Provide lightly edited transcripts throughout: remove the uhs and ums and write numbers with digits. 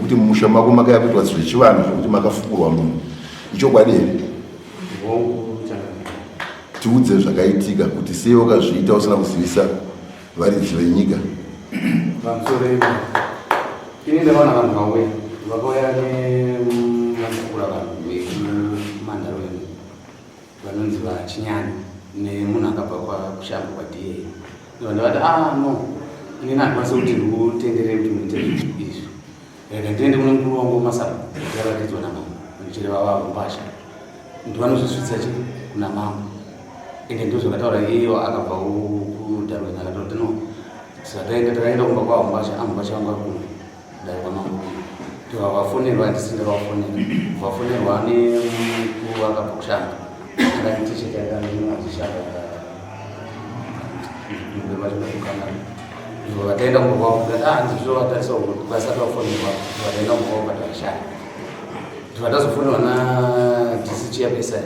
yekuti mumusha mako makaya kuitwa zvechivanhu zvekuti makafukurwa munhu. Ichokwadi here? Tiudze zvakaitika kuti sei wakazviita usina kuzivisa varidzi venyika. Pamusoro ipo. Ini ndakaona vanhu vauya. Vakauya nevanofukura vanhu vekumandaro vanonzi vachinyani nemunhu akabva kwakushamba kwaDA. Ndobva ndavati ah no inini handikwanise kuti ndikutenderei kuti muite izvi. Rega ndiende kune mukuru wangu wemasabhuku ndaratidzwa namambo ndichireva vahumbasha ndivanozvisvitsa chi kuna mambo ende ndozvakataura iyeyo akabva kudarwin akataura kuti no saka takaenda kumba kwahumbasha ahumbasha vangu ari kuno dare kwamambo kuno ndovavafonerwa handisi ndavafonera vafonerwa nemukuru akabva kushamba akanditisheti akanazishamba vataenda kumba kwavo tikati ah ndizvo vatarisa uko vasati vafonerwa vataenda kumba kwavo but vashaya vatazofonerwa naDC Chiapesa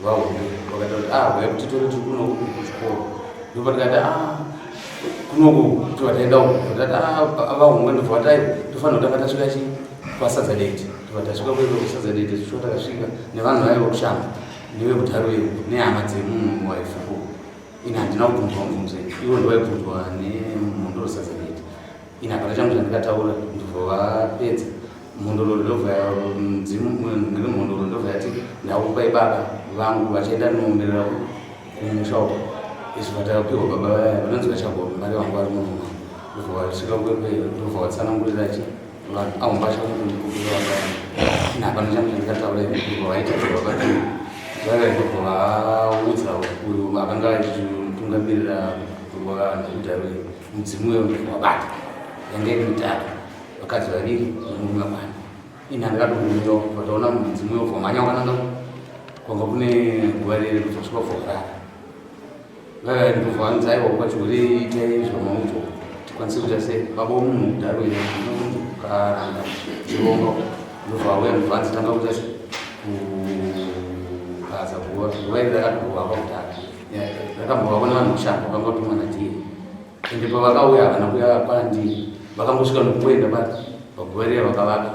vahombe vakataura kuti ah uya kuti tore tiri kunoku kuchikoro ndopatikati ah kunoku tivataenda uko vatati ah vahombe ndobva vatai tofanira kutanga tasvika chi kwasadza dete tobva tasvika kuiko kusadza dete tisvika takasvika nevanhu vaiva kushamba nevekudharuyo nehama dzemunhu waifukuka ini handina kubvunzwa mubvunzo ivo ndivaibvunzwa nemhondoro sadza dete ini hapana changu chandikataura ndobva vapedza mhondoro ndobva mhondoro ndobva yati ndakupai baba vangu vachaenda noomberera kumusha uko izvi vatakapiwa baba vaya vanonzi vachagwa mari vangu vari muno ndobva vasvika kwekwe ndobva vatsanangurira chi vanhu aumba chakukukuaa ini hapana changu chandikataura ndobva vaita ndobva vaya ndobva vaudza uyu akanga achitungamirira vanhu kudharo mudzimu uyo ndobva wabata yanga iri mitatu vakadzi vaviri nemurume wani ini handakatokumirawo vataona mudzimu uyo bva mhanya wakananga kwanga kune guva rere kuzosvika bva warara vaya ndobva vanzi aiwa kwachihure itai zvamaudzwa tikwanise kuita sei baba womunhu kudharo ine karanga chirongo ndobva vauya ndobva vanzi tanga kuita sei kupaza guva guva iri rakatombovakwa kudhara rakambovakwa nevanhu kushamba vanga vatumwa nadii ende pavakauya havana kuya kwandiri vakangosvika nokungoenda paguva riya vakavaka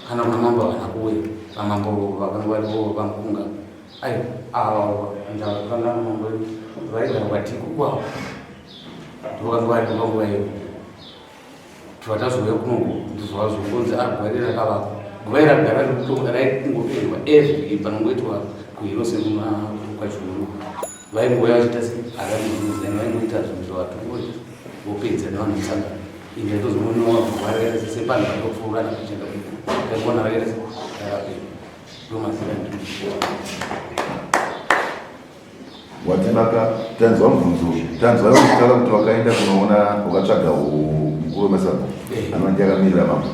kana kuna mambo havana kuuya vamambo vakanga varipo vamukunga ai ava ndakangana mambo vaigara kwatiku kwavo ndovakanga varipo panguva iyo tobva tazouya kunoku ndizvazongonzi a guva riya rakavakwa guva iri ragara raikungopendwa every panongoitwa kuhirose kwachihuru vaingouya vachiita se akaizani vaingoita zvinhu zvavatongoi vopedza nevanhu musangano ende tozononowa guva rakaita sepanhu patopfuura nakuchenda taikuona rakaita se rakapera ndomazira ndinoa Watibaka tanzwa mubvunzo tanzwa vachitaura kuti wakaenda kunoona wakatsvaga mukuru wemasabhuku anova ndiye akamirira mambo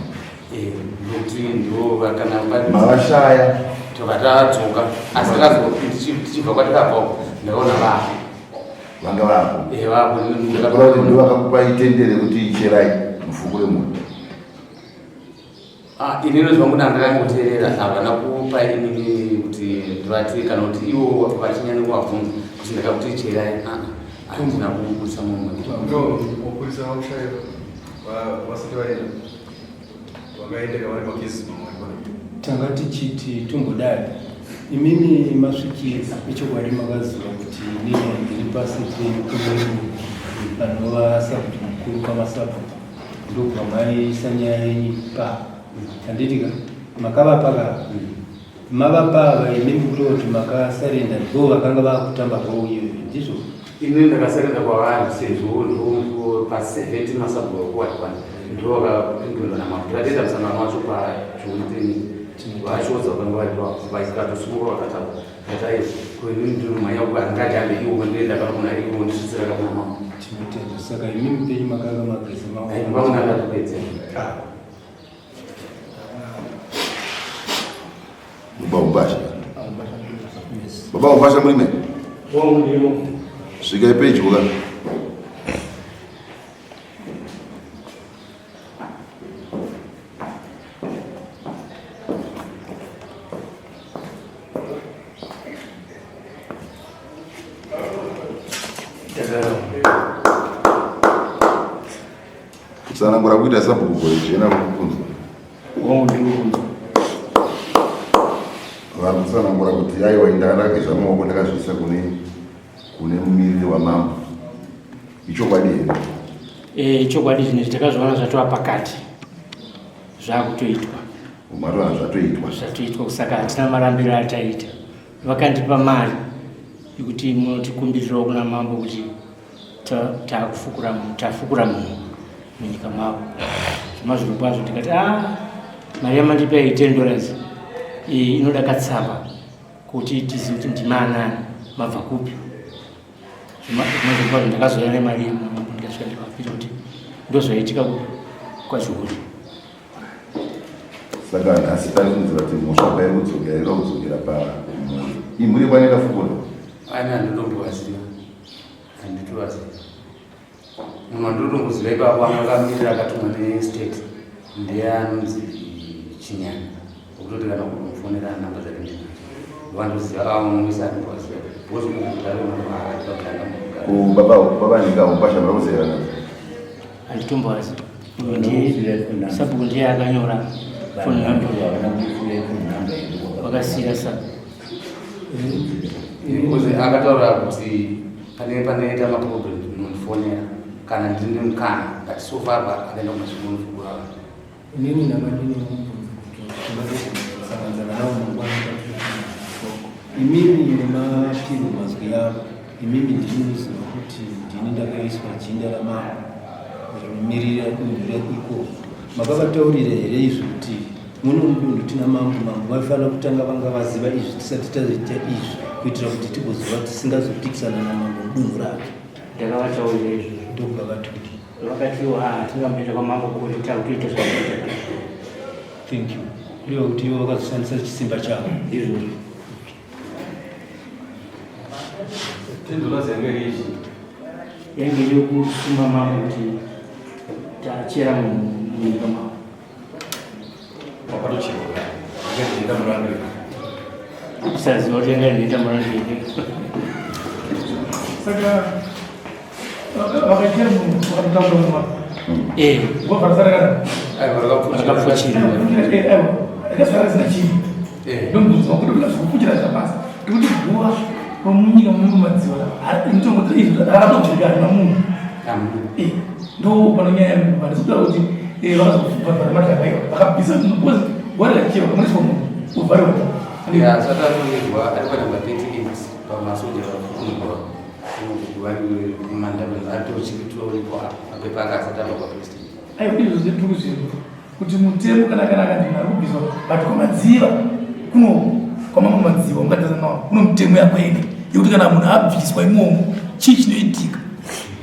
nokuti ndo kana mavashaya tobva tadzoka asi takazo tichibva kwatakabva uko ndakaona vapo vanga vapo vapo kureva kuti ndo vakakupai tendere kuti cherai mufukure munhu Ah, inini zvangu ndandakangoteerera havana kupa inini kuti ndivati kana kuti ivo vachinyanya kuvabvunza kuti ndakakuti cherai ah, handina kubudisa mumwe No, mapurisa vakushaya vasati vaenda vakaendeka vari makesi mamwe ari pano. Tanga tichiti tombodai imimi masvikira echokwadi makaziva kuti inini ndiri pasi penyu kumweni anova sabhuku mukuru kwamasabhuku ndobva maisa nyaya yenyu pa handiti ka makavapa ka mavapa ava imimi kureva kuti makasarenda ndo vakanga vakutamba role iyoyo ndizvo Ini ndakasarenda kwavari sezvo ndo pa 17 masabhuku ekuwanikwa ndo vakapindurwa namambo takaita musangano wacho pajune 3 vachiodza vakanga varipo vakatosumuka vakataura kati aiwa ko inini ndinomhanya kuba handingajambe iwo ndoenda pano kuna iwo ndisvitsira kakuna mambo tinotenda saka imimi penyu makanga mageza maoko vamwe ndakatopedza Ah. Baba Umbasha. Baba Umbasha murime? Wangu ndimo. Svikai pedyo ka. Tsanangura kuita sabhuku gore jena kukunzwa. Hongu, ndiri kunzwa. Vari kutsanangura kuti aiwa, ndakageza maoko, ndakazviisa kune mumiriri wamambo. Ichokwadi here? Chokwadi, zvinhu izvi takazviona zvatova pakati, zvakutoitwa. Matoona zvatoitwa? Zvatoitwa, kusaka hatina marambiro ataita. Vakandipa mari yekuti munotikumbirirawo kuna mambo kuti takufukura tafukura munhu munyika mavo. Zvemazviro kwazvo ndikati, a mari yamandipa iyi, $10, iyi inoda katsamba kuti tizive kuti ndimaanani, mabva kupi. Zvemazviro kwazvo ndakazoya nemari iyi mambo, ndikasvika ndikavapira kuti ndozvaitika kwaChihuri. Saka nhasi pari kunzira kuti mhosva pairi kudzokera, iri kudzokera pamhuri. Imhuri kwani yakafukura? Aina, handitombovaziva, handitovaziva. Munhu wandinotomboziva ipapo anga akamirira, akatumwa nestate, ndiye anonzi Chinyani, wekutoti kana kumufonera namba dzake ndinadzo. Wandoziva avo, mumwisi andimbovaziva because kugara. Kubaba nyika umpasha muri kuziva nadzo? Handitombovaziva. Uyu ndiye sabhuku, ndiye akanyora phone number, vakasiyira sabhuku. Because akataura kuti pane panoita maproblem munondifonera kana ndine mukana, but so far akaenda kumasvikonofukura. Inini ndanga ndine mubvunzo kuti tingazosanganzana nawo mangwana. Imimi nemapiro mazwi avo, imimi ndinoziva kuti ndini ndakaiswa jinda ramambo rinomirira dunhu reikoko. Makavataurira here izvi kuti muno mudunhu tina mambo? Mambo vaifanira kutanga vanga vaziva izvi tisati taita izvi, kuitira kuti tigoziva tisingazopikisana namambo mudunhu rake. Ndakavataurira izvozvo. Ndokubva vati kuti? Vakatiwo, a tingamboenda kwamambo kuri takutoita zvakuita. Thank you. Kureva kuti ivo vakazoshandisa chisimba chavo? Izvozvo. $10 yanga iri ichi? Yainge iri kusuma mambo kuti tachera munyika mavo. Wakatocherwa yanga ichienda murandiro? Kusaziva kuti yanga inoita murandiro. Saka vakachera munhu vakatotambura mumwa? Eh. Vavharisana? Rakapfuchira. Rakasara risina chii. Ndomubvunzo wakuti kuda zvokupfuchira zvabasa ndikuti guva romunyika mumadziva mitongo izvo rakatobvira harina munhu. Ndo panonyanya vandisikuta kuti vakazobvara madhaka iwa vakabvisa munhu because guva rikacherwa kamunoiswa munhu uvhariwa. Asati atongerwa ari panamba 38 pamasoja vafukunurwa atochikitoripo mapepa ake asati abva kwapresident. Aiwa, izvo zvedu kuzvinhu kuti mutemo kana akanzi munhu ari kubviswa, but kwamadziva kuno, kwamamwe madziva ungatazanawo kuno mutemo yakwaenda yekuti kana munhu abviswa imomo chii chinoitika,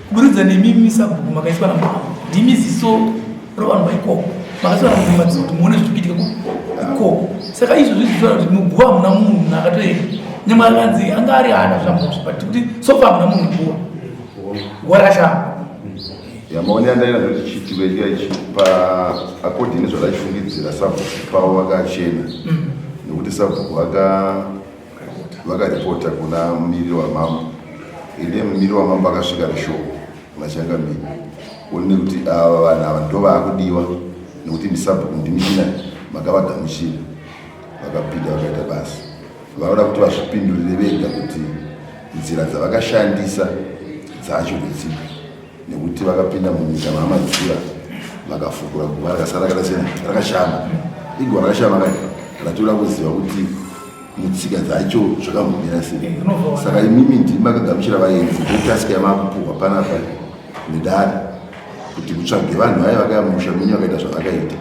kuburikidza nemimi sabhuku makaiswa namambo, ndimi ziso rovanhu vaikoko, makaiswa namambo madziva kuti muone zviri kuitika ikoko. Saka izvo zviziva kuti muguva hamuna munhu, munhu akatoenda nyamwe akanzi anga ari haana zvamhosva, but kuti so far hamuna munhu muguva, guva rakashama. Yamaone andaina zvoti chiitiko ichi pa according nezvatachifungidzira, sabhuku pavo vakachena nekuti sabhuku vakaripota kuna mumiriri wamambo, ine mumiriri wamambo akasvika neshoko kuna changamire one nekuti ava vanhu ava ndo vaakudiwa nekuti misabhuku ndimina makavagamuchira, vakapinda vakaita basa. Vanoda kuti vazvipindurire vega kuti nzira dzavakashandisa dzacho ndedzipi, nekuti vakapinda munyika maamadziva vakafukura guva rakasara rakasiyana rakashama. Iguva rakashama kai ratoda kuziva kuti mutsika dzacho zvakambomira sei. Saka imimi ndimi makagamuchira vaenzi, ndotask yamakupuhwa panapa nedare kuti mutsvage vanhu vaya vakaya mumusha menyu vakaita zvavakaita.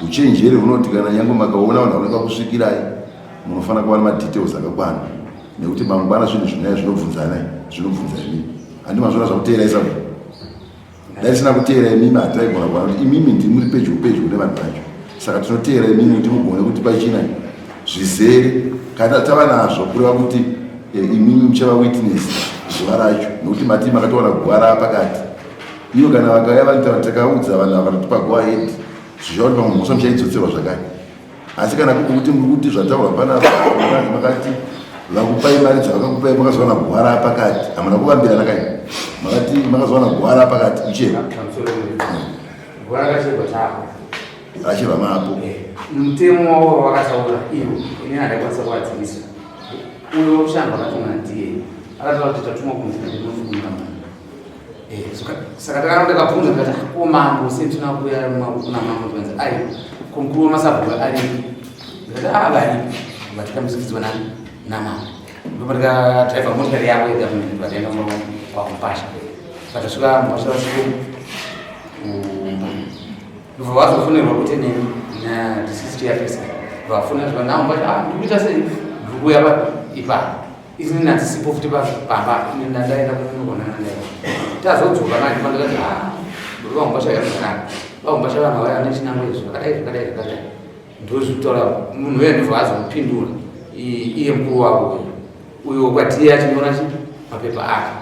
Uchenjeri hunoti kana nyange makaona vanhu vanenge vakusvikirai, munofanira kuva nemadetails akakwana, nekuti mangwana zvinhu zvinaya zvinobvunzanai, zvinobvunza imimi. Handi mazvona zvakuteerai sabu dai tisina kuteera imimi hataigona kuwana kuti imimi ndimuri pedyo pedyo nevanhu vacho. Saka tinoteera imimi kuti mugone kuti pachina zvizere kana tava nazvo, kureva kuti imimi muchava witness zuva racho, nekuti mati makatowana guva raapakati iyo. Kana vakauya vanoita takaudza vanhu ava vakatotipa go ahead, zvichava kuti pamwe mhosva muchaidzoserwa zvakare. Asi kana kuri kuti muri kuti zvataurwa panapa, makati vakupai mari dzavakakupai, makazowana guva raapakati, hamuna kuvambirana kai, makati makazowana guva raapakati kuchera. Guva rakacherwa tako. Rachirwa mapo. Eh, mutemo wavo wavakataura ivo ini handaikwanisa kuvadzivisa. Uyo wekushamba akatumwa naDA akataura kuti tatumwa kunzi ndinofukunura mwana. Eh, saka takana ndakabvunza ndikati ah, ko mambo sei tina kuuya kuna mambo tikanzi ai ko mukuru wemasabhuku aripi ndikati a ah, varipi vatikamizikidzwa nani namambo ndopatikadriver motikari yavo yegovernment vakaenda kwakumpasha vatasvika mupasha vasiko kumba ndobva vazofonerwa kuti neni nadisisi chairperson vafonera zvikanzi namupasha ah, ndikuita sei ndikuuya ipapo Ini handisipo futi pamba ini ndandaenda kunoona nandaenda. Tazodzoka manje pandakati ah vahumbasha yakanaka. Vahumbasha vanhu vaya vane chinangwa izvi zvakadai zvakadai zvakadai. Ndozvitaura munhu uye ndobva azomupindura iye mukuru wavo uyu. Uyo kwatiye achinyora chi mapepa ake.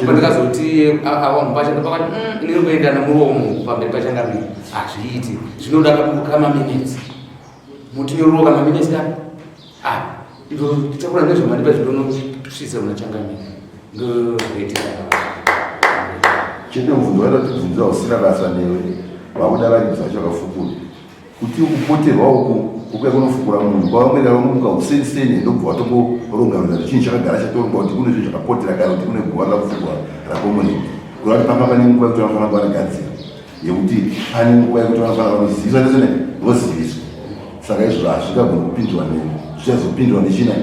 Ndikazoti vahumbasha ndopakati mm, ini kuenda nemuromo pamberi pachangamire hazviiti zvinoda kamaminitsi. Mutinyororoka maminitsi ka ah ndichakura nezvamandipa zvindonosvitsa kuna changamire ndozvaitika chete mubvunzo waida kutibvunzira usina basa newe vakuda varidzi vacho vakafukura kuti kupoterwa uku ukuya kunofukura munhu kwavamwene vamuka useniseni ndobva watongoronga kuti chinhu chakagara chatorongwa kuti kune zvinhu zvakapotera kare kuti kune guva rakufukura rakomuneti kureva kuti panga pane nguva yekuti vanofanira kuva vagadzira yekuti pane nguva yekuti vanofanira vanoziviswa nesene voziviswa saka izvozvo hazvingagoni kupindwa ne zvichazopindwa nechina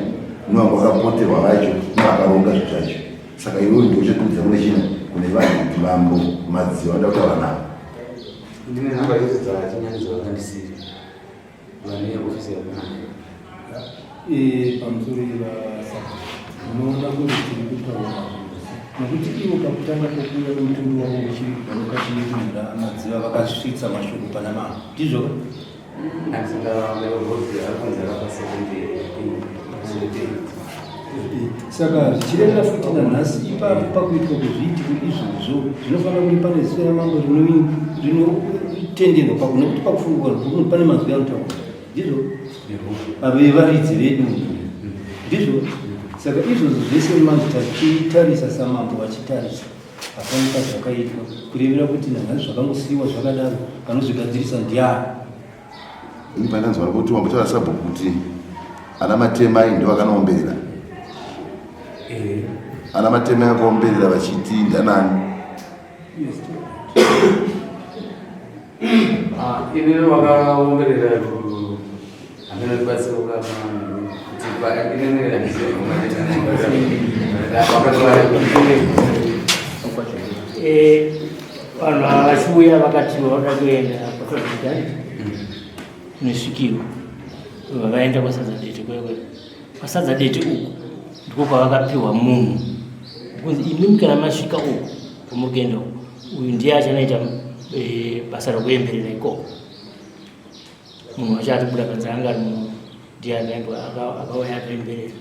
nevanga vakapoterwa vacho nevakaronga zvinhu zvacho saka iwewe ndiwe uchatudza kune china kune vanhu kuti mambo madziva vanoda kutaura navo ndine nhamba idzi dzachinyanidzo vakandisiira vane ofisi yakunana eh, pamusoro yebasa unoona kunge tiri kutaura nokuti ivo pakutanga pokuuya kwemutumbi wavo uchivanokachimirira madziva vakasvitsa mashoko pana mama ndizvo Saka zvichirevera futi nanhasi ipapo pakuitwa kwezviitiko izvozvo zvinofanira kunge pane zita ramambo rinotenderwa paku nekuti pakufungwa vanhu pane mazwi anotaurwa ndizvo vevaridzi vedu ndizvo saka izvozvo zvese manje tachitarisa samambo vachitarisa hapana pazvakaitwa kurevera kuti nanhasi zvakangosiyiwa zvakadaro anozvigadzirisa ndiani Ini pandanzwa kuti wambotaura sabhuku kuti ana matemai ndo vakanoomberera eh. ana matemai akaomberera vachiti ndanani ah, ini vakaomberera eh, vanhu ava vachiuya vakati vauda kuenda kwasadzadete nesvikiro vaenda kwasadzadete kwekwe kwasadzadete uku ndiko kwavakapiwa munhu kunzi imimi kana masvika uku kwamuri kuenda uku uyu ndiye achanoita eh, basa rekuemberera ikoko munhu wacho ari kubuda panze anga ari munhu ndiye akaendwa akauya akaemberera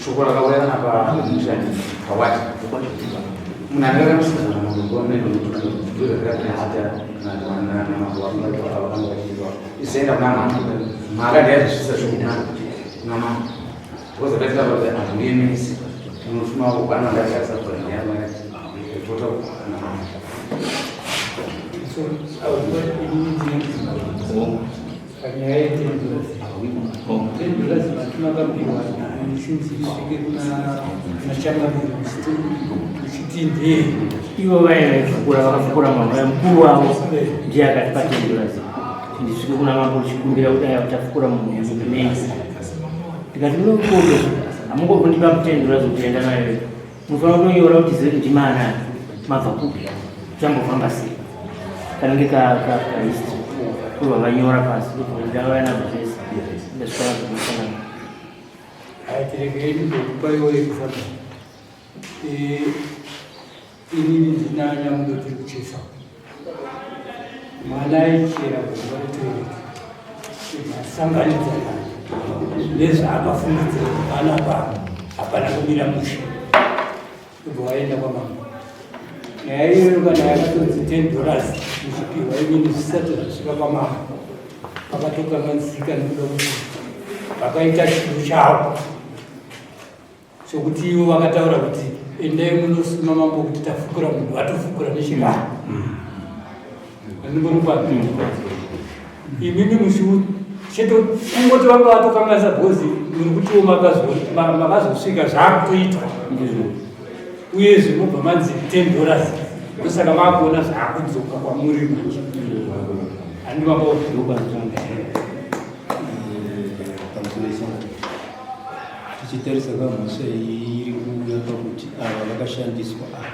Shoko rakauya kana pamushandi pawati munhu anenge akamusikana Isaenda kuna mama. Mhaka ndeyazvisvitsa shoko kuna mama. Because akaita kuti hazvimuemesi. Unotuma ukana ndashandisa kuti ndiyamai. Tota kuna mama. So, panyaya yetendoras tendoras matimakapihwa since isvike kuna changamire uchiti ndee ivo vaye vaifukura vakafukura mwana mukuru wavo ndiye akatipa tendoras ndisvike kuna mambo ndichikumbira kuti aya uchafukura munhu nei ndikati munokombe hamungokundipa mutendoras kuti enda nayo munofanira kutonyora kuti zve ndimaanani mabva kupi zvambofamba sei kanenge kahistory kubva vanyora pasi ndauya nazvo zvese ndasvika nazvo kumusangano Tiregei ndimbokupa iwo example. Inini ndina nyamundo tiri kuchesa. Mwana aichera gomba retoilet. Asanganidza nezvaakafungidzira kuti panapa hapana kumira mushe. Ndobva waenda kwamambo. Nyaya iyoyo kana yakatonzi 10 dollars ichipiwa inini zvisati zvasvika kwamambo. Pakatokanganisika nekuda kuti vakaita chido chavo sokuti ivo vakataura kuti endai munosuma mambo kuti tafukura munhu vatofukura nechekare. Andimborupa imimi musi chete kungoti vanga vatokanganisa bhozi muri kutiwo makazosvika zvakutoitwa uyezve mobva manzi 10 dollars ndosaka makuona zvakudzoka kwamuri manje handimabo. Tichitarisa kamhosva iyi iri kuuya pakuti ava vakashandiswa ava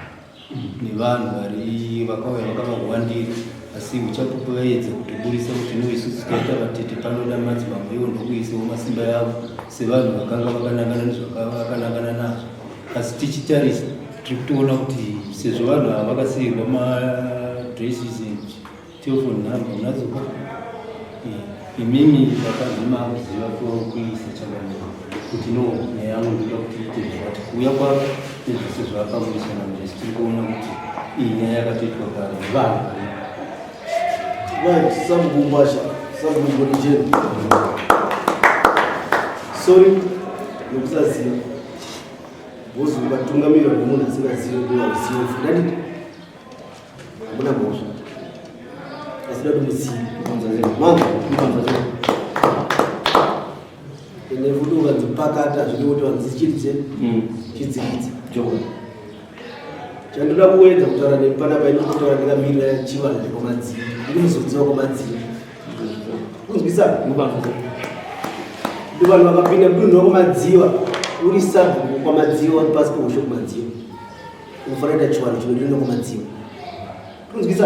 nevanhu vari vakauya vakavahwandira, asi uchapupu vaedza kutoburisa kuti no, isusu taita vatete panoda madzimambo ivo ndokuisawo masimba yavo sevanhu vakanga vakanangana nezvavakanangana nazvo. Asi tichitarisa tiri kutoona kuti sezvo vanhu ava vakasiirwa madresses and telephone number munadzo, imimi vakazi makuziva kuisa chakanaka kuti no, nyaya yangu ndoda kuti iite zvakati kuuya kwavo nezvese zvavakamuisa namanje tiri kuona kuti iyi nyaya yakatoitwa kare nevanhu vari. Right, Sabhuku Ngwasha, Sabhuku Gorijeni. Sorry, nokusaziva. Bozi ukatungamirwa nemunhu asingazivi nguva uzivo fundanditi hamuna mhosva. Asi dati muzivi. Manga. Ende futi ukanzipakata zvine kuti vanzichiridze chidzikidze. Chandoda kuedza kutaura nepanapa ino kutaura ndikamirira chivanhu chekwamadziva, ndiri muzodziwa kwamadziva, kunzwisa ndi vanhu vakapinda mudunhu wekwamadziva. Uri sabhuku kwamadziva, uri pasi peushe kumadziva, unofanira kuita chivanhu chinodiwa nekwamadziva, kunzwisa.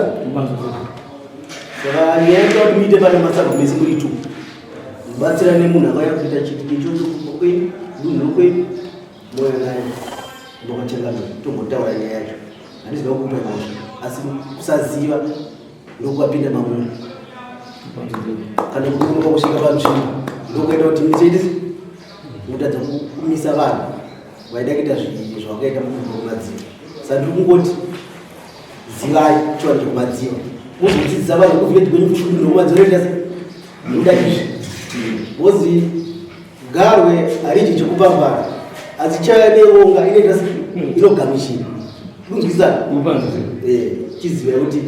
Saka nyaya yekuda kuti muite pane masabhuku mese muri tu mubatsira nemunhu akauya kuita chiti ichocho kwenyu, dunhu rokwenyu, moyo naye ndokachangamira tombotaura nyaya yacho. Handiziva kupa mhosva, asi kusaziva ndokwapinda mamuri kana kunonoka kusvika panzvimbo ndokuita kuti michaite kutadza kumisa vanhu vaida kuita zvavakaita mudunhu rokumadziva. Saka ndiri kungoti zivai chivanhu chekumadziva, muzodzidzisa vanhu kuvillage kwenyu kuti mudunhu rokumadziva roita sei, muda izvi bozi garwe hariji chekupambana, asi chaya nevonga inoita sei, inogamishira kunzwisana. Chiziva kuti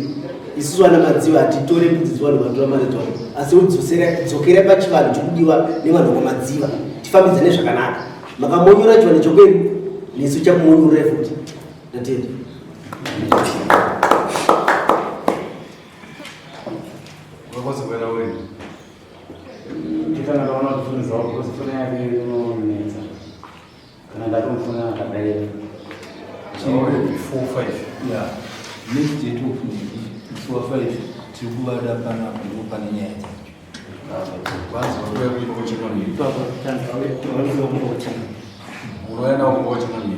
isusu vana madziva hatitore mbudzi dzevanhu vatora mari dzavo, asi dzokerai pachivanhu chikudiwa nevanhu kwamadziva, tifambidzane zvakanaka. Makamonyora chivanhu chokwedu, nesu chakumonyorai futi. Ndatenda. Unokwanisa kuenda uri Nditanga ndaona kuti foni dzavo because foni yake inonetsa. Kana ndatomufonera akadaira. Before 5. Yeah, next date of musi wa5 tiri kuvada panapa, ndipo pane nyaya dzacho. Vanzi vakuya kuimba kucheka miri. Ipapo tanzwa Unouya navo kumba kucheka miri.